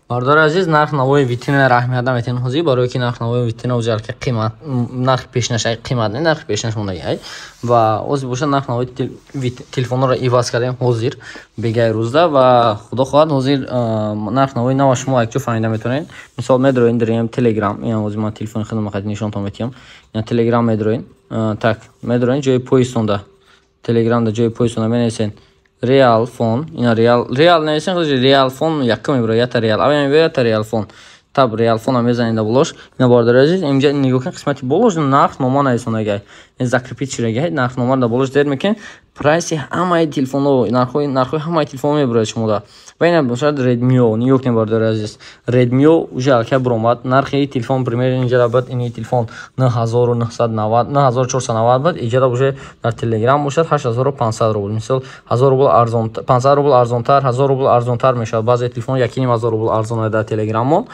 Бардори азиз, нарх навои витрина раҳмият наметиҳем ҳозир, барое ки нарх навои витрина ҳозир алка қимат, нархи пешнаш қимат не, нархи пешнаш мондагиай. Ва ҳозир бошад, нарх навои телефонҳоро иваз кардем ҳозир бегаи рӯзда, ва худо хоҳад, ҳозир нарх навои нава шумо якҷо фаҳмида метавонед. Мисол, медроен дирем Телеграм, ина ҳозир ман телефони худам қати нишонтон метиҳам. Ина Телеграм медроен, так, медроен ҷои поисонда, Телеграмда ҷои поисонда менависен Реал фон, ина Реал, Реал нависен, худаш Реал фон якум мебарад, ята Реал, аввал мебарад, ята Реал фон. Таб Реал фона мезанед да болош. Ина, бардори азиз, инҷа нигоҳ кунед, қисмати болош нархнома нависондагай. Ин закрепить шудагай, нархномаро дар болош зер мекунед, прайси ҳамаи телефонҳо, нархҳои ҳамаи телефонҳо мебарад шумода. Ва ина бошад Redmi, нигоҳ кунед, бардори азиз. Redmi уже алкай буромад. Нархи телефон примерно инҷа буд, ини телефон 9990, 9490 буд, инҷа уже дар Telegram бошад 8500 рубл. Мисол, 1000 рубл арзон, 500 рубл арзонтар, 1000 рубл арзонтар мешавад. Баъзе телефон 1500 рубл арзон дар Telegram.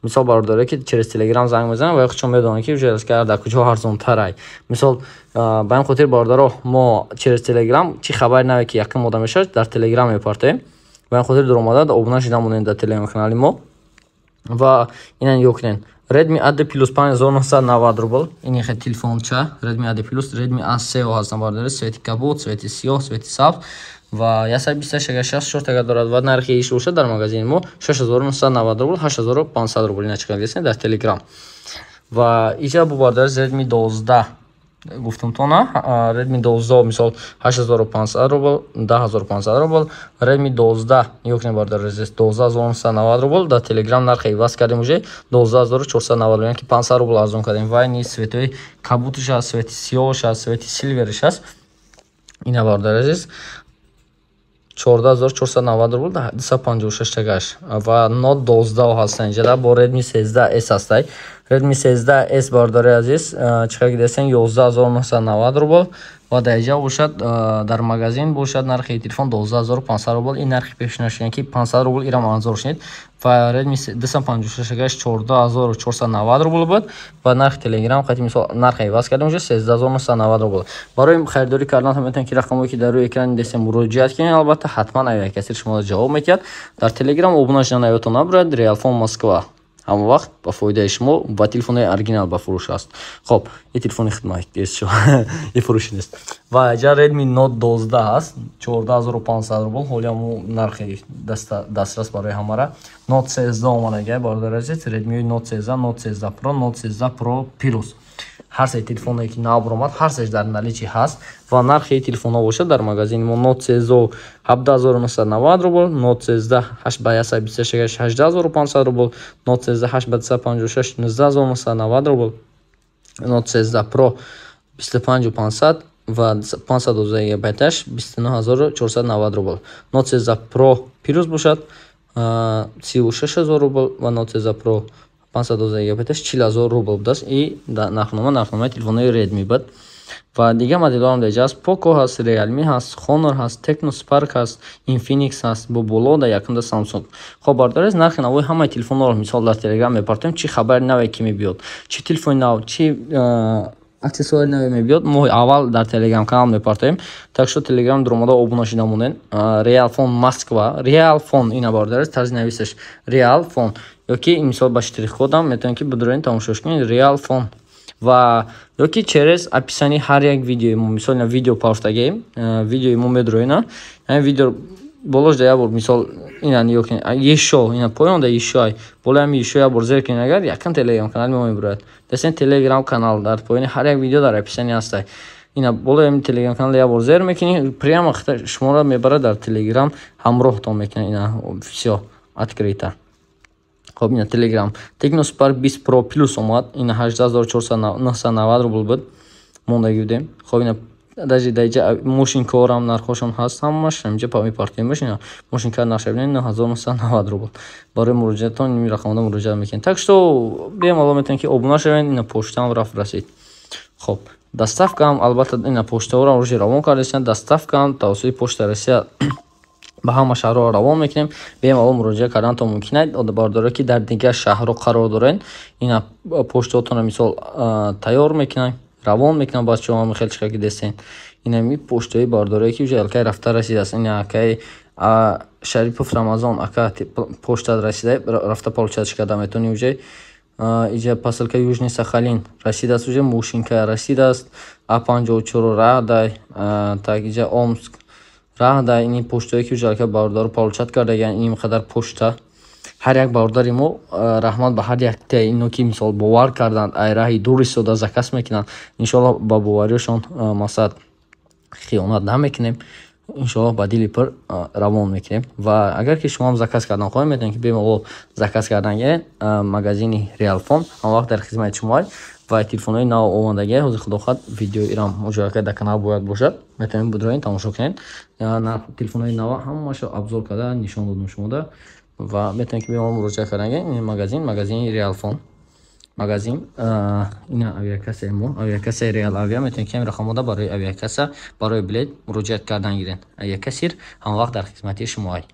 Мисол, бародаре ки через Телеграм занг мезананд ва худшон медонанд, ки уже дар куҷо арзонтарай. Мисол, ба ин хотир, бародаро, мо через Телеграм чӣ хабари наве ки якум мода мешавад, дар Телеграм мепартоем. Ба ин хотир дуромада обуна шуда монед дар Телеграм канали мо. Ва ина нигоҳ кунед, Redmi A2 Plus 5990 рубл. Ин хе телефонча Redmi A2 Plus, Redmi A3 ҳастан, бародари, цвети кабуд, цвети сиёҳ, цвети сабз ва 128 64 тага дорад, ва нархи иш бошад дар магазини мо 6990 рубл, 8500 рубл. Ина чӣ қадр дар Телеграм. Ва иҷа бу, бародари, Redmi 12 гуфтум тона, Redmi 12 мисол 8500 рубл, 10500 рубл. Redmi 12 нигоҳ кунед, бародари азиз, 12990 рубл. Дар Telegram нархи иваз кардем, уже 12490 рубл, яъне ки 500 рубл арзон кардем. Ва ин цветои кабуташ аст, цвети сиёҳш аст, цвети силвериш аст. Ина, бародари азиз, 14490 рубл, 256 тагаш. Ва Note 12 ҳастан инҷа, бо Redmi 13S ҳастай. Redmi 13S, бародари азиз, чӣ қадр дидесен, 11990 рубл, ва дар инҷа бошад, дар магазин бошад, нархи телефон 12500 рубл. Ин нархи пешнаш, яъне ки 500 рубл ирам арзон шунид. Ва Redmi 256 гаш 14490 рубл буд, ва нархи Телеграм қати мисол нархи иваз кардем, уже 13990 рубл. Барои харидорӣ кардан метавонед ки рақамҳое ки дар рӯи экран дидесем муроҷиат кунед. Албатта, ҳатман ая касе шуморо ҷавоб медиҳад. Дар Телеграм обуна шудан ёдтон набурад. Реалфон Москва ҳама вақт ба фоидаи шумо ва телефонҳои оригинал ба фурӯш аст. Хоб, и телефони хидмат и фурӯши нест. Ва ҷа Redmi Note 12 ҳаст, 14500 рубл, ҳоли ҳаму нархи дастрас барои ҳамара. Note 13 омадагай, бародари азиз, Redmi Note 13, Note 13 Pro, Note 13 Pro Plus, ҳар се телефоне ки нав баромад, ҳар сеш дар наличии ҳаст. Ва нархи телефонҳо бошад дар магазини мо: Note 13 17990 рубл, Note 13 8 ба 126 18500 рубл, Note 13 8 ба 256 19990 рубл, Note 13 Pro 25500 ва 512 гигабайташ 29490 рубл, Note 13 Pro Plus бошад 36000 рубл ва Note 13 Pro 512 гигабайташ 40000 рубл будааст. И нархнома, нархномаи телефонҳои Redmi буд. Ва дигар моделҳоам дар инҷа ҳаст: Poco ҳаст, Realme ҳаст, Honor ҳаст, Tecno Spark ҳаст, Infinix ҳаст, бо боло дар якумда Samsung. Хоб, бародари, нархи навои ҳамаи телефонҳоро мисол дар Telegram мепартоем. Чӣ хабари наве ки мебиёд, чӣ телефони нав, чӣ аксессуари наве мебиёд, мо аввал дар Телеграм канал мепартоем. Так что Телеграм дуромада обуна шуда монед. Реалфон Москва, Реалфон, ина, бародари, тарзи нависаш Реалфон, ёки мисол ба штрих-кодам метавонед ки бидуроед, тамошош кунед Реалфон, ва ёки через описании ҳар як видеои мо. Мисол, ина видео партагем, видеои мо медуроена, ҳамин видео болош да як бор, мисол, ина нигоҳ кунед, ешо, ина поён да ешо, болои ҳами ешо як бор зер кунед агар, якам Телеграм канали мо мебурояд. Дастен Телеграм канал дар поёни ҳар як видео дар описании ҳастай. Ина болои ҳами Телеграм канал як бор зер мекунӣ, прямо шуморо мебарад дар Телеграм, ҳамроҳтон мекунад. Ина, всё открыто. Хоб, ина Телеграм Tecno Spark 20 Pro Plus омад, ина 18490 рубл буд, мондагӣ будем. Хоб, ина даже дар инҷа мошинкорам нархҳошон ҳаст, ҳамаш ҳаминҷа мепартоем. Ина мошинкар нархша бинед, 9990 рубл. Барои муроҷиатон ин рақамҳо муроҷиат мекунед. Так что бемалол метавонед ки обуна шавед. Ина поштаам рафт, расид. Хоб, доставкаам албатта, ина поштаҳоро уже равон кардастанд, доставкаам тавассути Почта Россия ба ҳама шаҳрҳо равон мекунем. Бемалол муроҷиат карданатон мумкин аст. Бародаре ки дар дигар шаҳрҳо қарор доред, ина поштаҳотонро мисол тайёр мекунем, равон мекунам. Бачаҳо, хеле чиқа ки дестен, инами поштаи бардорое ки уже алкай рафта расидааст. Ина акай. Шарипов Рамазон ака, почта расида, рафта получать карда метавонӣ уже. Иҷа посылка Южный Сахалин расидааст уже, мошинка расидааст, А54 раҳдай. Так, иҷа Омск раҳдай. Ини почтое, ки уже ака бародаро получать кардагиян, ин қадар почта. Ҳар як бародари мо, раҳмат ба ҳар яктаи ино, ки мисол бовар карданд, ай раҳи дур истода заказ мекунанд. Иншоалло, ба бовариашон мақсад хиёнат намекунем, иншоалло, ба дили пур равон мекунем. Ва агар ки шумоам заказ кардан хоҳед, метавонед, ки бемалол заказ кардан гиред. Магазини Реалфон ҳамавақт дар хизмати шумо ва телефонҳои нав омадагия. Ҳозир, худо хоҳад, видеои ирам муҷояка дар канал бояд бошад, метавонед будроед, тамошо кунед. Телефонҳои нава ҳамаашо обзор карда нишон додем шумода ва метавонед, ки бемалол муроҷиат кардан гиред. Ин магазин, магазини Реалфон магазин. Ина авиакассаи мо, авиакассаи Реал Авиа. Метавонед, ки ҳамин рақамода барои авиакасса, барои билет муроҷиат кардан гиред. Авиакассир ҳамавақт дар хизмати шумоай.